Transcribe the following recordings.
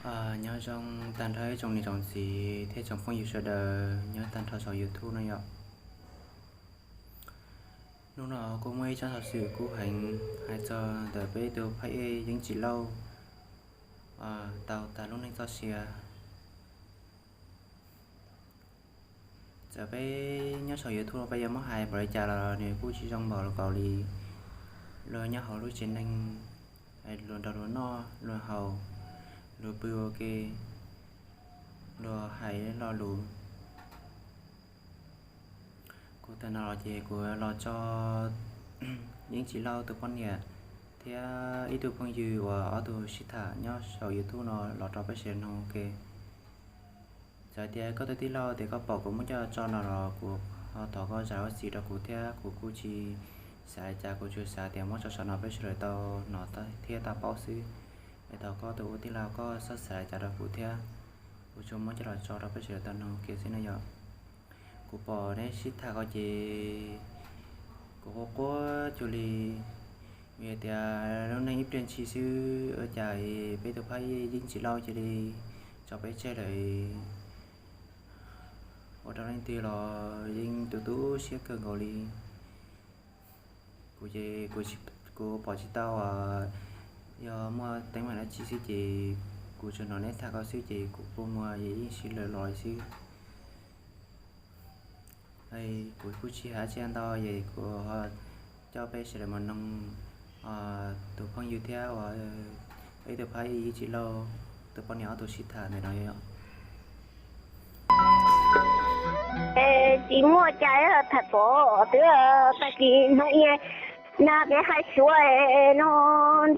Nyob zoo tag nrho ib tsoom niam tsoom txiv thiab tsoom phooj ywg sawv daws nyob tag nrho saum YouTube no yom. Hnub no kuj muaj ib tsab xov xwm kub heev hais txog ntawm peb tus phab ej Yeeb Tsis Lauj tau tas lub neej txoj sia. Txawm peb nyob saum YouTube peb yuav muab hais npaum li cas los nws kuj tsis zoo npaum li kaus li. Luag nyob hauv lub tsev neeg, luag nrog luag noj luag haus, luag pw ua ke, luag hais lo lus. Kuv tag no los ces kuv los tso Yeeb Tsis Lauj tus poj niam thiab ib tug phooj ywg uas ob tug sib tham nyob saum YouTube no los rau peb sawv daws mloog ua ke. Txawm tias koj tus tij laug tias koj pom kuv muab coj tso no los kuv ho thov koj zam lub txim rau kuv thiab, kuv kuj tsis xav li cas, kuv tsuas xav tias muab tso saum no peb sawv daws tau hnov thiab tau paub xwb. Es thov koj tus ua tij laug koj txhob xav li cas rau kuv thiab, kuv tsuas muab coj los tso rau peb sawv daws tau mloog ua ke xwb no yom. Kuv pom neb sib tham ko ces kuv quaj quaj cuag li, vim tias lub neej ib pliag ntshis xwb ua cas peb tus phab ej Yeeb Tsis Lauj cia li tso peb tseg lawm. Ua rau leej twg los yeej tu tu siab kawg nkaus li. Kuv ces kuv pom tsis tau yog muaj teeb meem dab tsi xwb ces kuv tsuas hnov neb tham ko xwb ces kuv kua muag yeej sib laws los li xwb. Kuv kuj tsis hais dab tsi ntau es kuv coj peb sawv daws mus mloog tus phooj ywg thiab ib tug phab ej Yeeb Tsis Lauj tus poj niam ob tug sib tham ntawm no yom. Tsis muaj cas, tham pom twb tag kis hnub ib na peb hais suav no,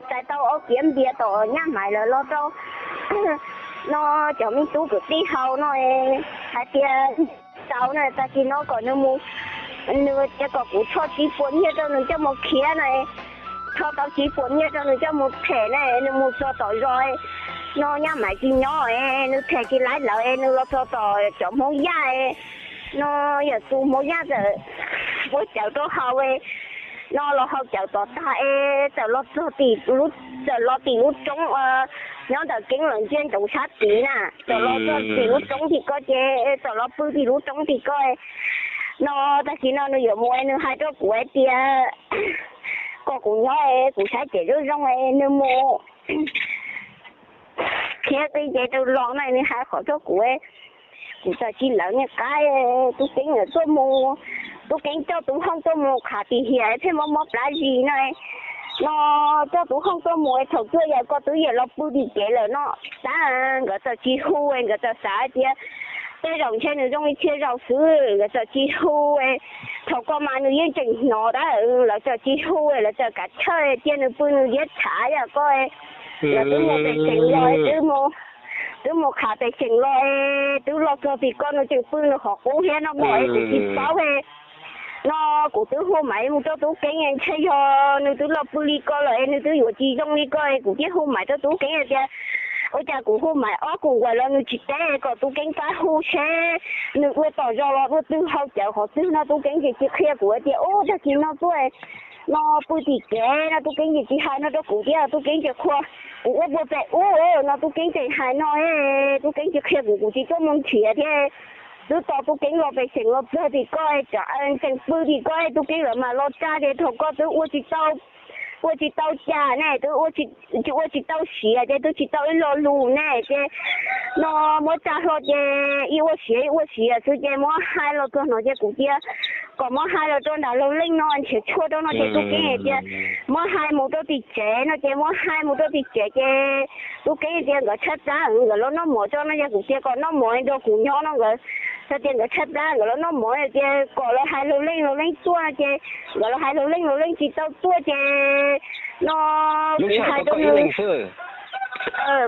txais tau ob kiav npias tom Nyab Maiv lawm los rau no cov me tub kwv tij hauv no hais tias tau na tag kis no kom nws mus, nws tias kom kuv txhob tsis puas nyiaj rau nws coj mus khiav na, txhob tau tsis puas nyiaj rau nws coj mus them na, nws mus txog tom zos no Nyab Maiv tsis nyob, nws them tsis laib lawv, nws los txog tom cov Hmoob Yaj no, yawm tus Hmoob Yaj txawm muab cawv rau haus no los haus cawv tom tag es txawm los txog tim, txawm los tim lub roob nyob ntawm Keeb Lawm Ntsia Ntsoov sab tid na, txawm los txog tim lub roob tim ko ces txawm los pw tim lub roob tim ko no, tag kis no nws yuav mus es nws hais rau kuv hais tias kom kuv nyob es kuv saib cem zoo zoo es nws mus khiav qi ces rau los no nws hais qhov rau kuv, kuv txawm tsis lawv niag qab, Tub Keeb tuaj mus, Tub Keeb coj Tub Hooj tuaj mus qhav tim hiam thiaj mob mob plab zis no no, coj Tub Hooj tuaj mus thaum cuaj yam ko twb yam los pw tim kev lawm no, tab nkawd txawm tsis hu, nkawd txawm xav hais tias tej zaum ntshe nws zoo li txhia zaus xwb, nkawd txawm tsis hu. Thaum ko mas nws yeej tseem hnov tab lawv txawm tsis hu, lawv txawm kav chawj cia nws pw nws liab tshav yam ko, lawv twb mus pem xeem los, twb mus qhav pem xeem los, twb los txog tim ko nws tseem pw nws qhov qub thiab no mas es kuv tsis paub no, kuv twb hu maiv mus rau Tub Keeb ntshe yog nws twb los pw li ko lawm es nws twb yuav tsis zoo li ko es kuv thiaj hu maiv rau Tub Keeb hais tias ua cas kuv hu maiv ob kuv nkaus los nws tsis teb, kom Tub Keeb pab hu seb nws dua tom zos los dua twg haus cawv qhov twg no, Tub Keeb ces tsis qhia kuv hais tias ub tag kis no tuaj no pw tim kev no, Tub Keeb ces tsis hais no rau kuv thiab, Tub Keeb ces qhua kuv ua puag pem ub no, Tub Keeb tseem hais no, Tub Keeb tsis qhia kuv, kuv tsis tuaj mus nrhiav thiab. Twb tos Tub Keeb los pem xeem los txog tim ko, tseem pw tim ko, Tub Keeb lawv mam los tsa ces thaum ko twb ua tsis tau, ua tsis tau cas ne, twb tsis ua tsis tau siav ces twb tsis tau ib lo lus ne ces no muab tsa hlo ces ib ua siav ib ua siav xwb ces muab hais los txog no ces kuv tias kom muab hais los rau nram Laug Leej no nrhiav tshuaj rau no ces Tub Keeb hais tias muab hais mus rau tim tsev no ces muab hais mus rau tim tsev ces Tub Keeb tias nkawd tshaib plab nkawd los noj mov tso no ces kuv tias kom noj mov nrog kuv nyob no nkawd, txhais tias nkawd tshaib plab nkawd los noj mov tias kom lawv hais Laug Leej, Laug Leej tuaj no ces nkawd los hais Laug Leej, Laug Leej tsis tau tuaj ces no kuv hais rau nws,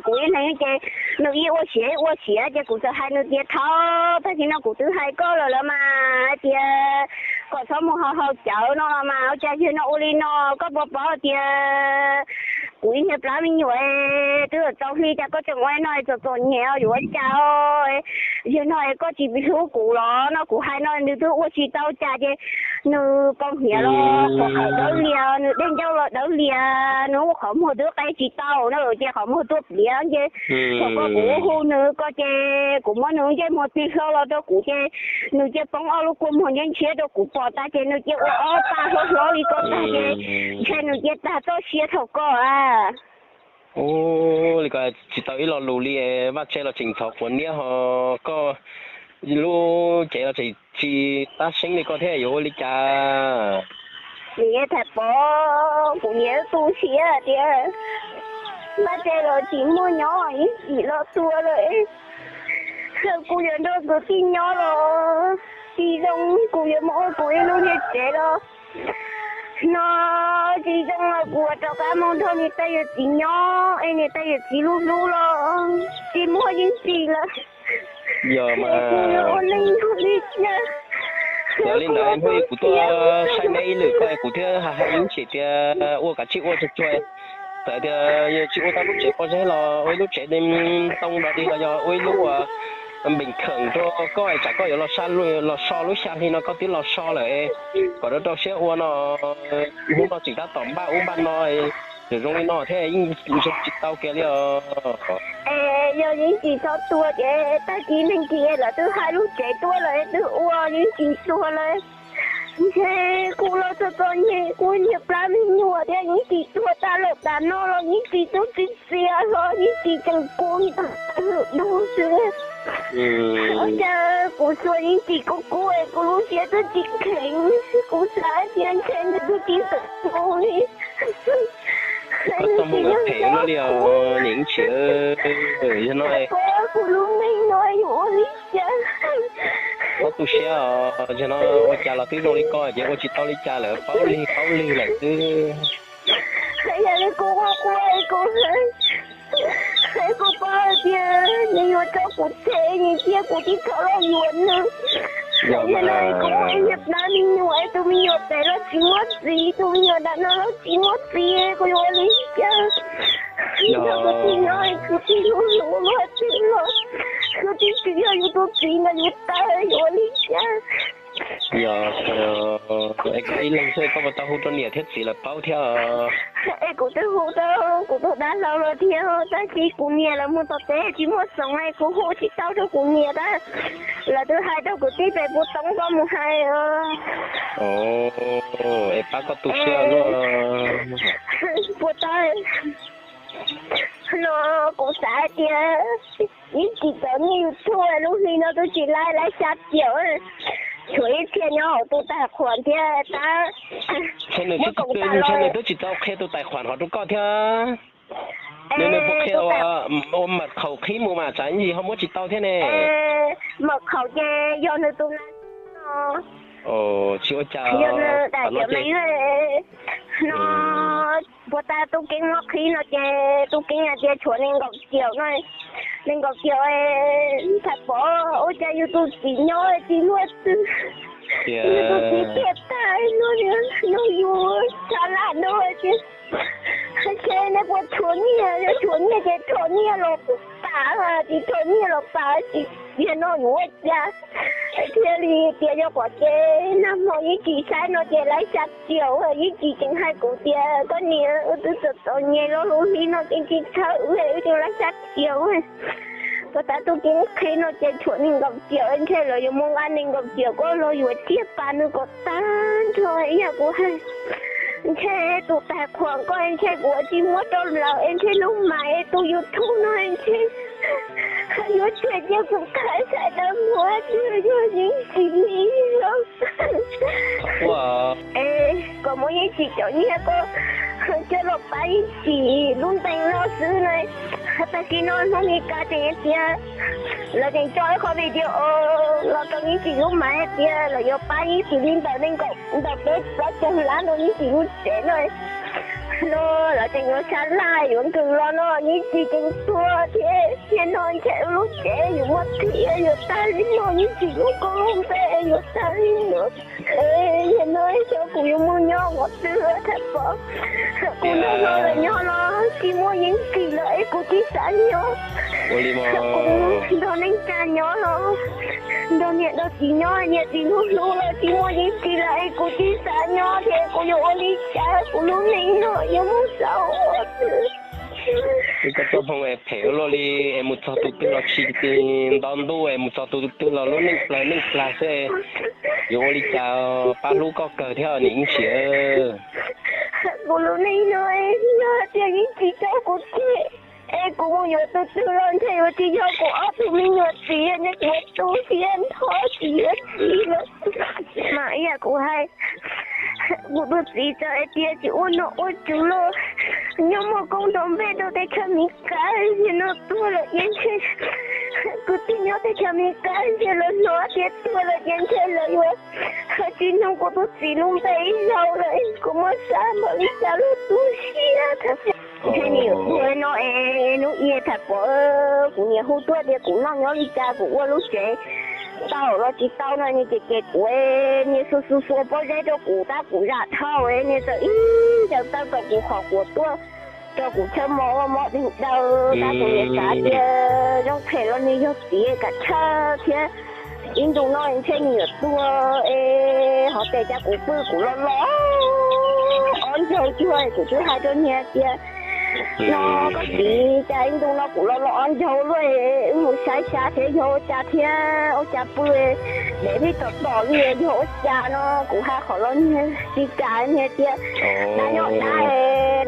kuv ib leeg ces nws ib ua siav ib ua siav ces kuv txawm hais nws tias thov tag kis no kuv twb hais koj lawm los mas hais tias kom txhob mus haus haus cawv no los mas ua cas yog no ua li no, koj puas paub tias kuv ib niag plab me nyuam twb tau hli cas koj tseem ua no txom txom nyem yuav ua cas, yog no koj tsis hlub kuv los no kuv hais no nws twb ua tsis tau cas ces nws pos hniav los qhov dawb lias, nws dej ncauj los dawb lias, nws ua qhov muag twb qe tsis tau na, ces qhov muag tuaj pliav ces thaum koj kuv hu nws koj ces kuv muab nws ntsej muag tig hlo los rau kuv ces nws cia poob ob lub kua muag ntshiab ntshiab rau kuv pom tag ces nws cia ua ob paj hlob hlob li koj tag ces ntshe nws cia tag txoj sia thaum koj a. Ua li ko tsis tau ib lo lus li, vaj tse los tseem ntxhov quav niab ho koj lub cev los tseem tsis tab seeb li koj thiab yuav ua li cas? Niam tham pov kuv niam tu siab tias vaj tse los tsis muaj nyob ib txhis los tuag lawm, kuv yuav nrog kwv tij nyob los tsis zoo, kuv yuav mus ua kuv ib lub niag tsev los no tsis zoo los kuv rov qab mus nrog niam tais yawm txiv nyob es niam tais yawm txiv hlub hlub los tsis muaj yeeb txim lawm. Yog mas, kuv yuav ua neej nrog li cas? Yog li ntawd hnub kuv tuaj saib neb ib lwm koj kuv thiaj hais hais ib chim tias ua kav tsij ua tsuag tsuag, txawm tias yog tsis ua tau lub tsev pob zeb los ua ib lub tsev ntoo nrog dig los yog ua ib lub npeem kheem rau koj tsam koj yuav los so lub xya hli no koj twb los so lawm, kom rau rau siab ua no. Hnub no tseem tab tom npaj ub npaj no, tseem zoo li no thiab yeej zoo tsis tau kiag li os. Es yog yeej tsis txhob tuag ces tag kis neeg kis lawv twb hais lub tsev tuaj lawm twb ua yeej tsis tuag lawm. Ntshe kuv los txom txom nyem kuv niag plab me nyuam thiab yeej tsis tuag tas lawm tas no los yeej tsis tub tsis txias los yeej tsis tseem kuv ntag lwm dog xwb. Ua cas kuv xuas yeej tsis kub kub es kuv lub siab twb tsis kheev, kuv xav tias ntshe nws twb tsis txawj mus li. Koj txoj hmoo phem no li os niam Tsim, yog no kuv lub neej no yuav ua li cas? Koj tu siab os, yog no ua cas los twb zoo li koj ces ua tsis tau li cas lawm, paub lig paub lig lawm xwb. Yog li kuv ua kuv kuv paub tias nws yuav tso kuv tseg, nws cia kuv tib txhob los yuav nws. Yog no kuv ua ib niag plab me nyuam es tus me nyuam pem los tsis muaj txiv, tus me nyuam ntawm no los tsis muaj txiv, kuv yuav ua li cas? Yog kuv tsis nyob kuv tsis hlub hlub luag twg los, kuv tsis tsis yog yus tus txiv ntawd yus tawg yuav ua li cas? Yog, es koj ib leeg xwb koj puas tau hu rau niam thiab txiv lawv paub thiab? Es kuv twb hu rau kuv tus dab laug los thiab, tab sis kuv niam lawv mus tom teb tsis muaj xoom es kuv hu tsis tau rau kuv niam tab. Lawv twb hais rau kwv tij pem puas toob koj mus hais. Es pab koj tu siab luaj. Puas tau no kuv xav hais tias ib tsis tau nyiaj YouTube lub hli no twb tsis laib laib xya tiam, tshuav ib txhia nyob hauv tus tais khuam thiab tab. Ntshe nws twb tsis tau qhia tus tais khuam hov rau koj thiab. Nws nws puas qhia ua mam khaum qhib mus mas tsam ib ntsis ho muab tsis tau thiab ne. Mam khaum ces yog nws tus na. Tsis ua cas, yog nws daim cov me no puas tas tub keeb muab qhib no ces tub keeb hais tias tshuav nees nkaum tiam no, nees nkaum tiam. Tham pom ua cas yus tus txiv nyob tsis luaj twg, yus tus txiv tiam tas no, yus tshav lam no tias, ntshe nej puas tshuav nyiaj, yog tshuav nyiaj ces rho nyiaj los pam, tsis rho nyiaj los pam tsis tiag no yuav ua cas. Thiaj li tias yog qhov ces nag hmo ib tsis saib no ces laib xya tiam, ib tsis tseem hais kuv tias koj niam wb twb txom txom nyem los lub hli no ces tsis txhawj wb, wb tseem laib xya tiam. Puas tas tub keeb qhib no ces tshuav nees nkaum tiam, ntshe lawv yuav muab nqa nees nkaum tiam koj los yuav tsiaj pas nws kom tag nrho ib yam kuv hais. Ntshe tus tais khuam koj ntshe kuv tsis muab rau lawv es ntshe lub mas es tus YouTube no ntshe yuav tshem cia kuv khav sai dawb muag twb yog Yeeb Tsim li os. Es kom muab Yeeb Tsim cov nyiaj koj coj los pab Yeeb Tsim lub ntees no xwb na. Tag kis no hnub Mes Kas tseem tias lawv tseem tso ib qho video los rau Yeeb Tsim lub mas tias lawv yuav pab Yeeb Tsim li ntawm nees nkaum ntawm peb plaub caug lab rau Yeeb Tsim lub tsev no. No lawv tseem yuav sab laj yuav nqws los no, Yeej Tsim tseem tuag thiab. Niaj no ntshe lub tsev yuav muab thiab yuav tag li no, Yeej Tsim lub koob lub npe yuav tag li no. Niaj no xyov kuv yuav mus nyob qhov twg, Thaj Pov. Kuv nrog no lawm nyob los tsis muaj Yeej Tsim lawm es kuv tsis xav nyob. Kuv nrog neej tsa nyob los nrog niam nrog txiv nyob, niam txiv hlub hlub los tsis muaj Yeej Tsim lawm es kuv tsis xav nyob thiab, kuv yuav ua li cas? Kuv lub neej no yuav mus xav ua twg? Koj txoj hmoo es phem ua luaj li, es mus txog tus twg los tsis nto ntuj, es mus txog tus twg los lub neej plawg neej plag xwb. Yuav ua li cas pab hlub koj kawg thiab niam Yeej Tsim? Kuv lub neej no, yog tias Yeej Tsim tso kuv tseg es kuv mus yuav tus twg los ntshe yuav tsis yog kuv ob tug me nyuam txiv, ntshe kuv tu siab nrho tsis yuav txiv lawm. Mas ib yam kuv hais, kuv tus txiv txawm hais tias tsis ua nom ua tswv los, nyob muaj koob nrov npe rau teb chaws Amelikas, yog no tuag lawm ces ntshe kwv tij nyob teb chaws Amelikas ntshe lawv hnov tias tuag lawm ces ntshe lawv yuav tsis nug kuv tus txiv lub npe ib zaug lawm. Kuv muab xav npaum li cas los tu siab. Ntshe nws yuav tuag no es hnub ib, Thaj Pov, kuv niam hu tuaj tias kuv noj nyob li cas, kuv ua lub tsev tau los tsis tau no, nws ces ces kuv, nws xuas xuas xuas pob zeb rau kuv tab kuv zam dhau, nws txawm ib zaug tawg kom kuv qhov quav tuaj, rau kuv tshawb mos ua mob deeg daws tab kuv niam xav tias zoo phem los nws yog txiv kam tshawb thiab. Ib ntus no ntshe nws yuav tuag es hov tes cas kuv pw kuv los los ob ncaug cuag, kuv twb hais rau niag tias no koj txiv, cas ib ntus no kuv los los ob ncaug luaj, wb mus saib xyab seb yog ua cas thiab ua cas pw dev li tom tom li, yog ua cas no. Kuv hais qhov los niag tsis kam, niag tias dab nyob dab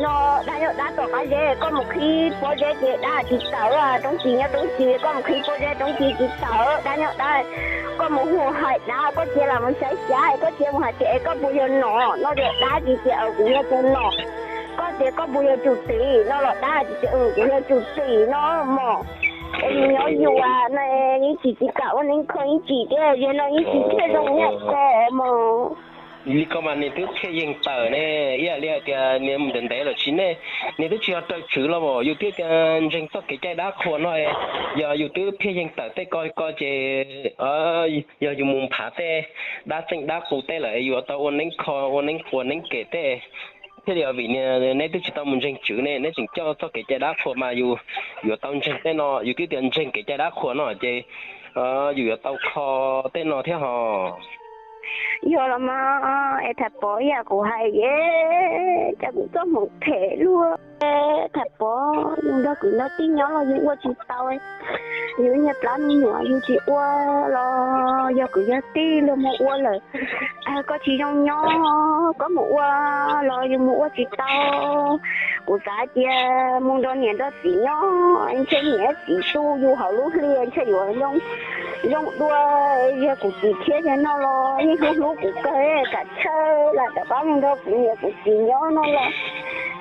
no, dab nyob dab tom qab zeb, koj mus qhib pob zeb ces dab tsis tawm, roob cis nyob roob cis, koj mus qhib pob zeb roob cis tsis tawm, dab nyob dab. Koj mus hu hais dab, koj cia lam mus saib xyab, koj cia mus hais tias es koj puas yog nom no, tias dab tsis tias kuv yog tus nom. Koj tias koj puas yog tus txiv no los dab tsis tias kuv yog tus txiv no mos. Es nws nyob yuav no, Yeej Tsim tsis kam ua neeb kho Yeej Tsim thiab, yog no Yeej Tsim thiaj zoo nyiam koj mos. Li ko mas nws twb phiaj yeeg tawm ne, ib yam li hais tias nws mus ntev ntev lawm tsis nej, nws twb tsis yog raws tswv los as, yus twb tias ntseeg txoj kev cai dab qhuas no, yog yus twb phiaj yeeg tawm tej ko ko ces yog yus mus phav tej dab txeej dab qus tej lawm es yuav tau ua neeb kho ua neeb qhuas neeb kem tej. Thiaj li vim neb twb tsis tau mus ntseeg tswv ne, neb tseem coj txoj kev cai dab qhuas mas yus yuav tau ntseeg tej no, yus twb tias ntseeg kev cai dab qhuas no ces yus yuav tau kho tej no thiab hos. Yog los mas, es Thaj Pov, ib yam kuv hais es cas kuv txoj hmoov phem luaj. Thaj Pov, yus nrog kwv nrog tij nyob los yus ua tsis tau, yus niag plab me nyuam yus tsis ua los yog kwv yog tij luag mus ua lawm. Koj tsis zoo nyob, koj mus ua los yus mus ua tsis tau. Kuv xav hais tias mus nrog niam nrog txiv nyob, ntshe niam txiv tu yus hauv lub hli ntshe yuav zoo dua. Yog kuv txiv thiab yog no los yeej hlub hlub kuv kawg, kam tshawb lam rov qab mus nrog kuv niam kuv txiv nyob no los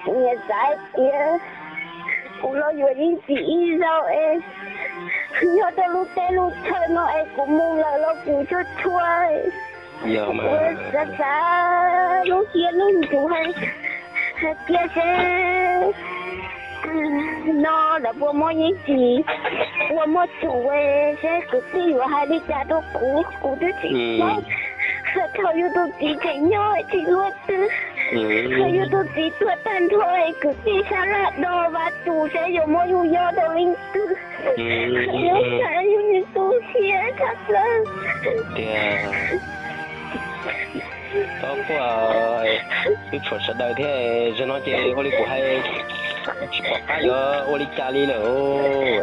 kuv niam xav hais tias kuv los yuav Yeej Tsim ib zaug es nyob rau lub teb lub chaw no es kuv mus lawm los kuv tsuag tsuag. Kuv xav xav lub siab lub ntsws hais tias seb no lawv puas muab Yeej Tsim ua muaj tsum, seb kwv tij yuav hais li cas rau kuv, kuv twb tsis paub. Thaum yus tus txiv tseem nyob tsis luaj twg, thaum yus tus txiv tuag tag nrho es kwv tij sab laj do vaj tus seb yuav muab yus yog rau leej twg. Yus xav yus niag tu siab tshaj plaws. Tiag, txhob quaj, twb tshuav sawv daws thiab. Zaum no ces ua li kuv hais, tsis pom qab yuav ua li cas li lawm.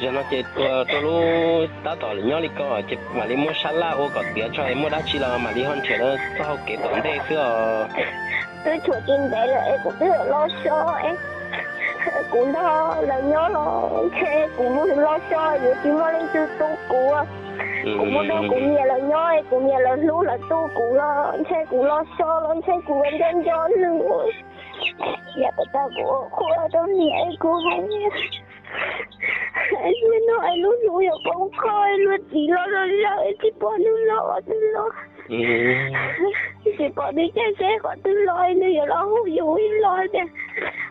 Zaum no ces tuag rau lub tab tom nyob li ko ces mam li muab sab laj ua kom tiav tso, muaj dab tsi los mam li ho nrhiav txoj hau kev tom ntej xwb os. Twb tshuav tsis ntev lawm es kuv twb los so es kuv nrog lawv nyob los ntshe kuv mus los so yuav tsis muaj leej twg tu kuv. Kuv mus nrog kuv niam lawv nyob es kuv niam lawv hlub lawv tu kuv los ntshe kuv los so los ntshe kuv nco nco nws. Yam kom tau kuv ua qhua rau niam es kuv hais, nim no es lub hnub yuav poob qho, luag txiv los zog zaws es tsis pom nws los, nws los. Tsis pom nws caij tsheb qhov twg los, nws yuav los hu yus ib los tias,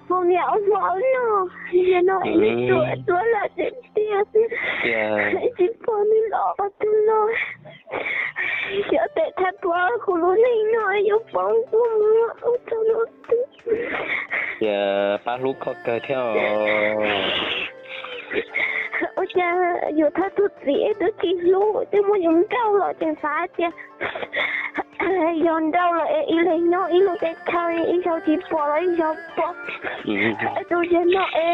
ho niam, ua hmo no, niag no es nws tuag tuag lawm tiag tiag xwb. Tsis pom nws los qhov twg los. Xyov tes thab pab kuv lub neej no yuav poob tuaj mus ua txog no twg. Tias pab hlub koj kawg thiab os. Ua cas yus thawj tug txiv twb tsis hlub, twb muab yus nrauj los tseem xav tias yog nrauj los es ib leeg nyob ib lub teb chaws, ib zaug tsis pom los ib zaug pom. Tus yawg no es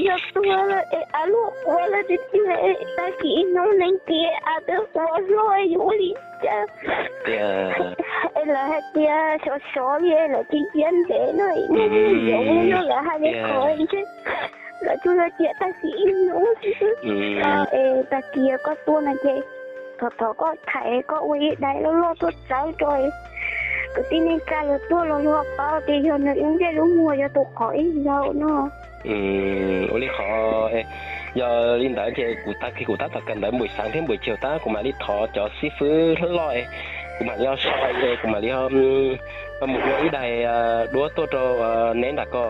yog tuag lawm es av luaj quav lawm tiag tiag, tag kis ib hnub neeg kis av twb quav hlo, yus ua li cas? Es lawv hais tias sov sov li, lawv tsis cia ntev no, ib hnub yoov li no, lawv hais li qhov ntshe lawv tsuas yog cia tag kis ib hnub xwb. Es tag kis koj tuaj no ces thov thov koj thaiv koj ua ib daim loj loj tuaj txawb rau kwv tij neej tsa lawv tuaj los lawv ho paub tias yog nws lub ntsej lub muag yog tus qhov ib zaug no. Ua li qhov, yog li ntawd ces kuv tag kis kuv tab tom kawm ntawv npaum xav thiab npaum caug tab kuv mam li thov cov xib fwb loj, kuv mam li ho so, kuv mam li ho mus ua ib daim duab tuaj rau neb nram ko.